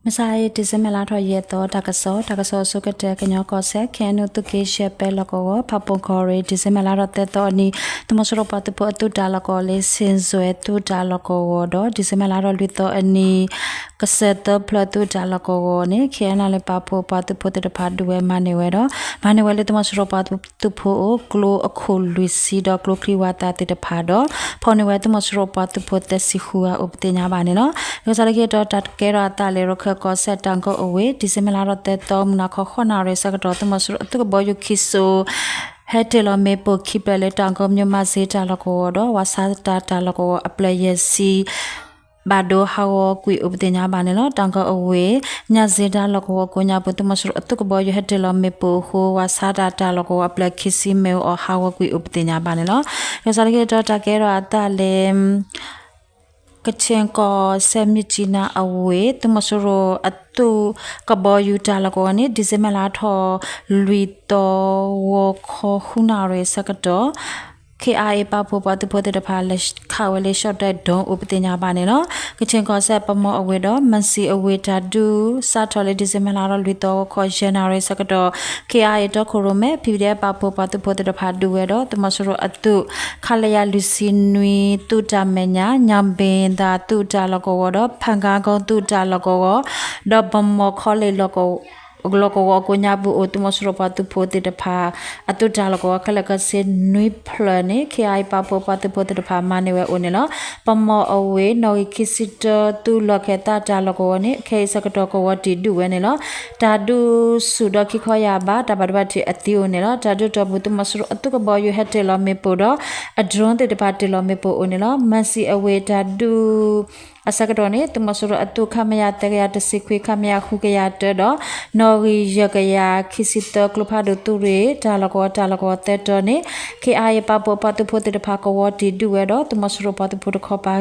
မုၢ်ဆါအံၤ December လါထီၣ်ယဲၢ်သီ တၢ်ကစီၣ်, တၢ်ကစီၣ်အဆိကတၢၢ် ကညီကီၢ်စဲၣ် ခဲအံၤနုာ် သုးက့ယဲၢ်ပဲလီၢ်ကဝီၤ ဖးပိၣ်ကီၢ်ရ့ၣ် December လါထီၣ်သၢသီအနံၤ သုးမီၤစိရိၤပှၤသုးဖိအသုးတၢ်လီၢ်ကဝီၤလၢ စ့ၣ်စွဲသုးတၢ်လီၢ်ကဝီၤဒီး December လါထီၣ်လွံၢ်သီအနံၤ ကစၢၢ်သၢဖျၢၣ်သုးတၢ်လီၢ်ကဝီၤန့ၣ် ခဲအံၤနုာ်လၢပာ်ဖှိၣ်ပှၤသုးဖိသ့ၣ်တဖၣ်ဒုးဝဲမၤန့ၢ်ဝဲဒီး မၤန့ၢ်ဝဲလၢသုးမီၤစိရိၤပှၤသုးဖိအအိၣ် ကျိအခိၣ်လွံၢ်ဆံဒီးကျိချံဝၣ်သၣ်သ့ၣ်တဖၣ်ဒီး ဖီၣ်န့ၢ်ဝဲသုးမီၤစိရိၤပှၤသုးဖိသၢဆံဃုဂၤအိၣ်ပသ့ၣ်ညါဘၣ်န့ၣ်လီၤ. လီၤဆီဒၣ်တၢ်ကဲထီၣ်အသးလၢ ရခၢၣ်ကီၢ်စဲၣ် တၢ်ကီအဝ့ၢ် December လါထီၣ်သၢသီ မုၢ်နၤခီ ဃိးနၣ်ရံၣ်ဆၢကတီၢ် သုးမီၤစိရိၤအသုးကဘီယူၤခံစိၤ ဟဲတ့ၢ်လီၤမ့ၣ်ပိၢ်ခံဖျၢၣ်လၢ တၢ်ကီမၠိမၤစ့တၢ်လီၢ်ကဝီၤဒီး ဝၣ်ဆါတၢ်တၢ်လီၢ်ကဝီၤအဖျၢၣ်ယဲၢ်ဆံ ဘၣ်ဒိဟးဂီၤကွံာ်အိၣ်ပသ့ၣ်ညါဘၣ်န့ၣ်လီၤ. တၢ်ကီအဝ့ၢ် ညၣ်စ့တၢ်လီၢ်ကဝီၤကိးညါပူၤ သုးမီၤစိရိၤအသုးကဘီယူၤဟဲတ့ၢ်လီၤမ့ၣ်ပိၢ်အဃိ ဝၣ်ဆါတၢ်တၢ်လီၢ်ကဝီၤအဖျၢၣ်ခံဆံမ့ၣ်အူအီၣ်ဟးဂီၤကွံာ်အိၣ်ပသ့ၣ်ညါဘၣ်န့ၣ်လီၤ. လီၤဆီဒၣ်တၢ်ကဲထီၣ်အသးလၢ ကခ့ၣ်ကီၢ်စဲၣ် မြစ်ကြီးနား အဝ့ၢ် သုးမီၤစိရိၤအသုးကဘီယူၤတၢ်လီၢ်ကဝီၤန့ၣ် December လါထီၣ်လွံၢ်သီ ဂီၤခီဃုနၣ်ရံၣ်ဆၢကတီၢ် KIA ပာ်ဖှိၣ်ပှၤသုးဖိသ့ၣ်တဖၣ် လဲၤခးဝဲလၢ ရှီၣ်တဲၣ်ဒိၣ် အိၣ်ပသ့ၣ်ညါဘၣ်န့ၣ်လီၤ. ကခ့ၣ်ကီၢ်စဲၣ် ပမီၢ်အဝ့ၢ်ဒီး မၢၣ်စံၣ်အဝ့ၢ် တၢ်ဒုးစးထီၣ်လၢ December လါထီၣ်လွံၢ်သီ ဂီၤခီယဲၢ်နၣ်ရံၣ်ဆၢကတီၢ် KIA တီခိၣ်ရိၣ်မဲ PDF ပာ်ဖှိၣ်ပှၤသုးဖိသ့ၣ်တဖၣ်ဒုးဝဲဒီး သုးမီၤစိရိၤအသုး ခလရ လွံၢ်ဆံနွံ သုးတၢ်မဲာ်ညါ ညၣ်ဘ့ၣ်သၣ်သုးတၢ်လီၢ်ကဝီၤဒီး ဖၣ်ဂါကီသုးတၢ်လီၢ်ကဝီၤ ဒီးပမီၢ်ခီလ့ၣ် လီၢ်ကဝီၤကိးညါပူၤအိၣ် သုးမီၤစိရိၤပှၤသုးဖိသ့ၣ်တဖၣ် အသုးတၢ်လီၢ်ကဝီၤခဲလၢာ်ခဲဆ့နွံဖျၢၣ်န့ၣ် KIA ပာ်ဖှိၣ်ပှၤသုးဖိသ့ၣ်တဖၣ်မၤန့ၢ်ဝဲအိၣ်န့ၣ်လီၤ. ပမီၢ်အဝ့ၢ် နီၣ်ဂံၢ်ခံဆံတၢ သုးလီၢ်ခၢၣ်သးတၢ်လီၢ်ကဝီၤန့ၣ် ခဲအံၤဆၢကတီၢ်ကဝီၤတံာ်ဒုးဝဲန့ၣ်လီၤ. တၢ်ဒုးဆူၣ်ဒီးခံခီယၢ်ဘး တၢ်ဘၣ်ဒိဘၣ်ထံးအသံအိၣ်န့ၣ်လီၤ. တၢ်ဒုးတီၢ်ပူၤ သုးမီၤစိရိၤအသုးကဘီယူၤဟဲတ့ၢ်လီၤမ့ၣ်ပိၢ်ဒီး အdrone သ့ၣ်တဖၣ်တ့ၢ်လီၤမ့ၣ်ပိၢ်အိၣ်န့ၣ်လီၤ. မၢၣ်စံၣ်အဝ့ၢ်တၢ်ဒုး အဆၢကတီၢ်န့ၣ် သုးမီၤစိရိၤအသုး ခမရ သၢကယၤတဆံခွံ ခမရ ဃုကယၤတၢဒီး နီၣ်ဂံၢ်ယဲၢ်ကယၤခံဆံသၢ ကျိဖးဒိၣ်သုးရ့ၣ် တၢ်လီၢ်ကဝီၤ တၢ်လီၢ်ကဝီၤသၢတီၤန့ၣ် KIA ပာ်ဖှိၣ်ပှၤသုးဖိသ့ၣ်တဖၣ်ကဝီၤတံာ်ဒုးဝဲဒီး သုးမီၤစိရိၤပှၤသုးဖိတခီပၤ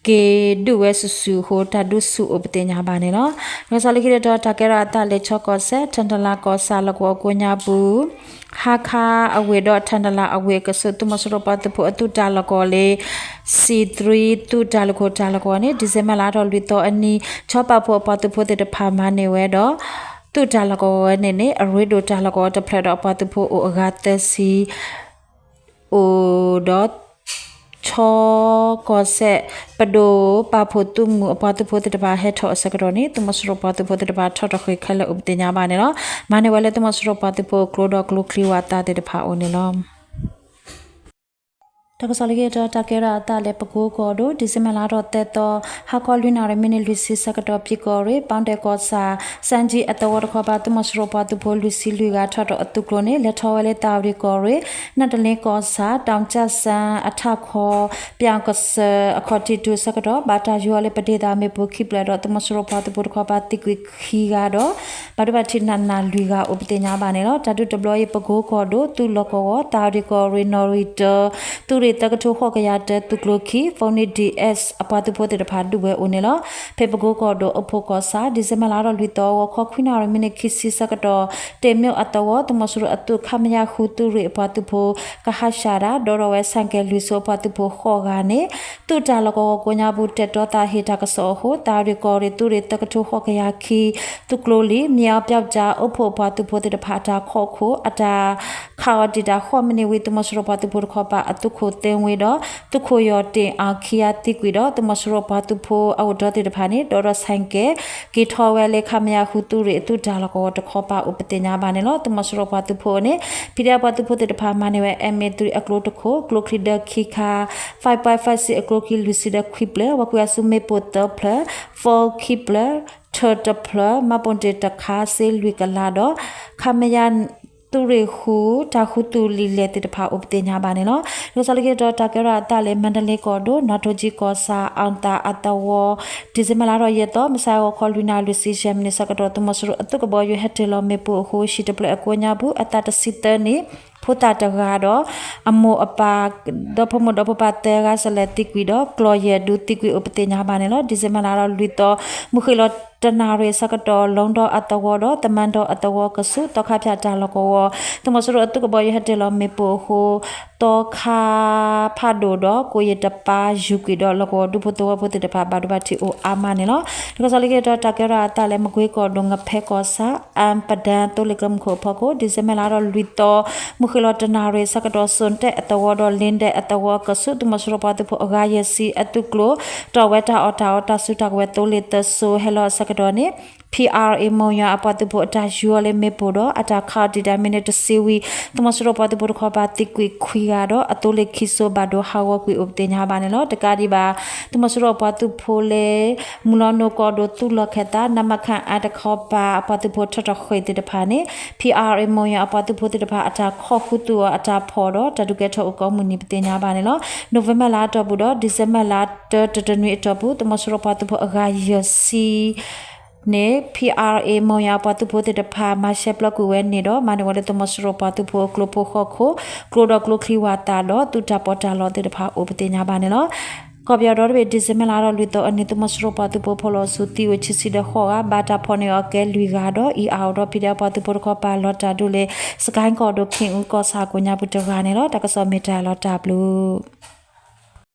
က့ၤဒုးဝဲစုာ်စုာ်အဃိ တၢ်ဒုးဆူၣ်အိၣ်ပသ့ၣ်ညါဘၣ်န့ၣ်လီၤ. လီၤဆီလၢခံတတီၤ တၢ်ကဲထီၣ်အသးလၢ ခၠီကီၢ်စဲၣ် ထၣ်တလးကီၢ်ဆၣ်လီၢ်ကဝီၤကိးညါပူၤ ဟါခါအဝ့ၢ်ဒီး ထၣ်တလးအဝ့ၢ်အကဆူး သုးမီၤစိရိၤပှၤသုးဖိအသုးတၢ်လီၢ်ကဝီၤလၢ စံးသရံ သုးတၢ်လုၢ်ခိၣ်တၢ်လီၢ်ကဝီၤန့ၣ် December လါထီၣ်လွံၢ်သီအနံၤ ခၠီပာ်ဖှိၣ်အပှၤသုးဖိသ့ၣ်တဖၣ်မၤန့ၢ်ဝဲဒီး သုးတၢ်လီၢ်ကဝီၤဝဲန့ၣ်န့ၣ် အရ့ဒိၣ်တၢ်လီၢ်ကဝီၤတဖျၢၣ်ဒီးအပှၤသုးဖိအိၣ်အဂၤသၢဆံ အိၣ်ဒီး ခၠီကီၢ်စဲၣ် ပဒိၣ်ပာ်ဖှိၣ်သုးမုၢ်အပှၤသုးဖိသ့ၣ်တဖၣ်ဟဲထီၣ်အဆၢကတီၢ်န့ၣ် သုးမီၤစိရိၤပှၤသုးဖိသ့ၣ်တဖၣ်ထီၣ်တဃ့ၢ်ခဲလၢာ်အိၣ်ပသ့ၣ်ညါဘၣ်န့ၣ်လီၤ. မၤန့ၢ်ဝဲလၢသုးမီၤစိရိၤပှၤသုးဖိအကျိဒီးကျိချံဝၣ်သၣ်သ့ၣ်တဖၣ်အိၣ်န့ၣ်လီၤ. တၢ်ကစီၣ်လၢခံတတီၤ တၢ်ကဲထီၣ်အသးလၢပကိကီၢ်ဒိၣ် December လါထီၣ်သၢသီ ဟါခီလွံၢ်နၣ်ရံၣ် မံးနံးလွံၢ်ဆံဆၢကတီၢ် ပၠံၣ်ကီၢ်ရ့ၣ် ပီၣ်တဲၣ်ကီၢ်ဆၣ် စၣ်ကၠံအသဝီတခီပၤ သုးမီၤစိရိၤပှၤသုးဖိလွံၢ်ဆံလွံၢ်ဂၤ ထီၣ်ဒီးအသုးကျိၤန့ၣ် လဲၤထီၣ်ဝဲလၢ သၣ်ဝရံၣ်ကီၢ်ရ့ၣ် နၣ်တလ့ကီၢ်ဆၣ် တၣ်ကၠၣ်စၣ် အထးခီ ပၠၣ်ကစၢၢ် အခီၣ်ထံးတုၤဆၢကတီၢ် ဘၣ်တၢ်ယူၤအီၤလၢပဒ့ၣ်သၣ်မ့ၣ်ပိၢ်ခံဖျၢၣ်ဒီး သုးမီၤစိရိၤပှၤသုးဖိတခီပၤသံကွံာ်ခံဂၤဒီး ဘၣ်ဒိဘၣ်ထံးနးနးလွံၢ်ဂၤအိၣ်ပသ့ၣ်ညါဘၣ်န့ၣ်လီၤ. တၢ်ဒုးတဘျီအံၤ ပကိကီၢ်ဒိၣ် သုးလီၢ်ကဝီၤ သၣ်ဝရံၣ်ကီၢ်ရ့ၣ် နီၣ်ရံၣ်တၢ သုးရ့ၣ်သၢကထိဃိးကယၤတၢ သုးကျိၤခံ Phoenix D S အပှၤသုးဖိသ့ၣ်တဖၣ်ဒုးဝဲအိၣ်န့ၣ်လီၤ. ဖဲပကိကီၢ်ဒိၣ် အိၣ်ဖှိၣ်ကီၢ်ဆၣ် December လါထီၣ်လွံၢ်သီ ဂီၤခီခွံနၣ်ရံၣ် မံးနံးခံဆံဆၢကတီၢ် တ့ၢ်မ့ၣ်အသဝီ သုးမီၤစိရိၤအသုး ခမရ ဃု သုးရ့ၣ်အပှၤသုးဖိ ကဟးဆှၣ်တၢ် ဒီးထီၣ်ဝဲ ဆိုင်ကယ်လွံၢ်စိအပှၤသုးဖိဃိးဂၤန့ၣ် သုးတၢ်လီၢ်ကဝီၤကိးညါပူၤ တဲာ်တီသးဟ့ၣ်တၢ်ကစီၣ်အဃိ သၣ်ဝရံၣ်ကီၢ်ရ့ၣ် သုးရ့ၣ်သၢကထိဃိးကယၤခံ သုးကျိၤလံ မ့ၢ်အီၤပၠၣ်ပၠၣ် အိၣ်ဖှိၣ်အပှၤသုးဖိသ့ၣ်တဖၣ်အတၢ်ခီၣ်ခိၣ် အတၢ်ခးအီၤတံာ်တာ်ဃိးမံးနံးဝံၤ သုးမီၤစိရိၤပှၤသုးဖိတခီပၤအသုးခိၣ်သ့ဝ့ဒီး သုးခိၣ်ယီၢ်တ့ၢ်အါခံဂၤသံကွံာ်ဒီး သုးမီၤစိရိၤပှၤသုးဖိအအိၣ်ဒီသ့ၣ်တဖၣ်န့ၣ် ဒီးထီၣ် ဆိုင်ကယ် က့ၤထီၣ်ဝဲလၢ ခမရ ဃု သုးရ့ၣ်အသုးတၢ်လီၢ်ကဝီၤတခီပၤအိၣ်ပသ့ၣ်ညါဘၣ်န့ၣ်လီၤ. သုးမီၤစိရိၤပှၤသုးဖိန့ၣ် ဖံးဒဲးပှၤသုးဖိသ့ၣ်တဖၣ်မၤန့ၢ်ဝဲ MA three အကျိတခိၣ် ကျိချံဒၢခံခါ five point five six အကျိခံလွံၢ်ဆံဒီးခွံဖျၢၣ် ဝဲကွံာ်အစုမ့ၣ်ပိၢ်သၢဖျၢၣ် phone ခံဖျၢၣ် ထၢၣ်တဖျၢၣ် မှတ်ပုံတင် တခါ စ့လွံၢ်ကလးဒီး ခမရ သုးရ့ၣ်ဃု တၢ်ဃုသူၣ်လံာ်လဲၢ်သ့ၣ်တဖၣ်အိၣ်ပသ့ၣ်ညါဘၣ်န့ၣ်လီၤ. လီၤဆီလၢခံတတီၤ တၢ်ကဲထီၣ်အသးလၢ မါတလ့ကီၢ်ဒိၣ် နီၣ်ထိၣ်ကၠံကီၢ်ဆၣ် အီၣ်သၣ်အသဝီ December လါထီၣ်ယဲၢ်သီ မုၢ်ဆါဂီၤခီလွံၢ်နၣ်ရံၣ်လွံၢ်ဆံယဲၢ်မံးနံးဆၢကတီၢ် သုးမီၤစိရိၤအသုးကဘီယူၤဟဲတ့ၢ်လီၤမ့ၣ်ပိၢ်အဃိ ဟံၣ်တဖျၢၣ်အကိးညါပူၤ အသးတဆံသၢနံၣ် ဖိသၣ်တဂၤဒီး အမိၢ်အပၢ် ဒီဖိမိၢ်ဒီဖိပၢ်သၢဂၤစဲလဲၣ်သံကွံာ်ဒီး ကျီၢ်ယဲၢ်ဒုးသံကွံာ်အိၣ်ပသ့ၣ်ညါဘၣ်န့ၣ်လီၤ. December လါထီၣ်လွံၢ်သီ မုၢ်ဃ့ၢ်လီၤတနၣ်ရံၣ်ဆၢကတီၢ် လီဒီအသဝီဒီး သမၢဒီအသဝီကဆူး သီခါဖၠၣ်တၢ်လီၢ်ကဝီၤ သုးမီၤစိရိၤအသုးကဘီယူၤဟဲတ့ၢ်လီၤမ့ၣ်ပိၢ်အဃိ သီခါဖးဒိၣ်ဒီး ကိးယံာ်တပၤ ယူၤကွံာ်ဒီး လီၢ်ကဝီၤဒူဖိသဝီဖိသ့ၣ်တဖၣ် ဘၣ်ဒိဘၣ်ထံးအိၣ်အါမးန့ၣ်လီၤ. တၢ်ကစီၣ်လၢခံတတီၤ တၢ်ကဲထီၣ်အသးလၢ မကွ့ကီၢ်ဒိၣ် ငဖဲကီၢ်ဆၣ် အၣ်ပဒၢၣ် သိလ့ၣ်ကျဲမုၢ်ခိၣ်အဖီခိၣ် ဒံၣ်စ့ဘၢၣ်လါဒီးလွံၢ်သီ မုၢ်ဃ့ၢ်လီၤတနၣ်ရံၣ်ဆၢကတီၢ် စိၣ်တဲၣ်အသဝီဒီး လ့ဒဲၣ်အသဝီအကဆူး သုးမီၤစိရိၤပှၤသုးဖိအဂၤယဲၢ်ဆံအသုးကျိၤ တီၢ်ဝဲတၢ်အီၣ်တၢ်အီတၢ်စုတၢ်ကဝဲၤသိလ့ၣ်သၢစိၤ ဟဲလီၤအဆၢကတီၢ်န့ၣ် ဖံးအါရ့ၣ် မိၢ်ယွၤအပှၤသုးဖိအတၢ်ယူၤအီၤလၢမ့ၣ်ပိၢ်ဒီး အတၢ်ခးအီၤတံာ်တာ်မံးနံးတဆံဝံၤ သုးမီၤစိရိၤပှၤသုးဖိတခီပၤ သံကွံာ်ခွံဂၤဒီး အသိလ့ၣ်ခံစိၤဘၣ်ဒိဟးဂီၤကွံာ်အိၣ်ပသ့ၣ်ညါဘၣ်န့ၣ်လီၤ. တကးဒံးဘၣ် သုးမီၤစိရိၤအပှၤသုးဖိလၢ မုၢ်လီၤနိၣ်ကီၢ်ဒိၣ် သုးလီၢ်ခၢၣ်သး နမခအတခီပၤ အပှၤသုးဖိထီၣ်ထီၣ်ဃ့ၢ်သ့ၣ်တဖၣ်န့ၣ် ဖံးအါရ့ၣ် မိၢ်ယွၤအပှၤသုးဖိသ့ၣ်တဖၣ် အတၢ်ခိးဃုာ်သုးအီၤအတၢ်ဖီၣ်ဒီး တၢ်ဒုးကဲထီၣ်အိၣ်ကိးမုၢ်နံၤပသ့ၣ်ညါဘၣ်န့ၣ်လီၤ. နိၣ်ဝ့ဘၢၣ်လါအတီၢ်ပူၤဒီး ဒံၣ်စ့ဘၢၣ်လါ တၢတနွံအတီၢ်ပူၤ သုးမီၤစိရိၤပှၤသုးဖိအဂၤယဲၢ်ဆံ န့ၣ် ဖံးအါရ့ၣ် မိၢ်ယွၤအပှၤသုးဖိသ့ၣ်တဖၣ် မၤရှဲပျီကွံာ်ဝဲန့ၣ်ဒီး မၤန့ၢ်ဝဲလၢသုးမီၤစိရိၤပှၤသုးဖိအကျိဖိဟီၣ်ခိၣ် ကျိဒီးကျိချံဝၣ်သၣ်ဒီး သုးတၢ်ပီးတၢ်လီသ့ၣ်တဖၣ်အိၣ်ပသ့ၣ်ညါဘၣ်န့ၣ်လီၤ. ကီၢ်ပယီၤဒီတဘ့ၣ် ဒံၣ်စ့ဘၢၣ်လါဒီးလွံၢ်သီအနံၤ သုးမီၤစိရိၤပှၤသုးဖိဖီၣ်လီၤဆူသံအိၣ်ခံဆံဒီးဃိးဂၤ ဘၣ်တၢ်ဖီၣ်န့ၢ်အီၤကဲလွံၢ်ဂၤဒီး အံၤအါအီၤဒီး ဖံးဒဲးအပှၤသုးဖိတခီပၤ လီၤတၢ်ဒုးလၢ စကဲကီၢ်ဒိၣ် ခ့ၣ်အူကီၢ်ဆၣ်အကိးညါပူၤတဂၤန့ၣ်လီၤ. တၢ်ကစီၣ်မ့ၢ်တၢ်လီၤတၢ်ဘျုး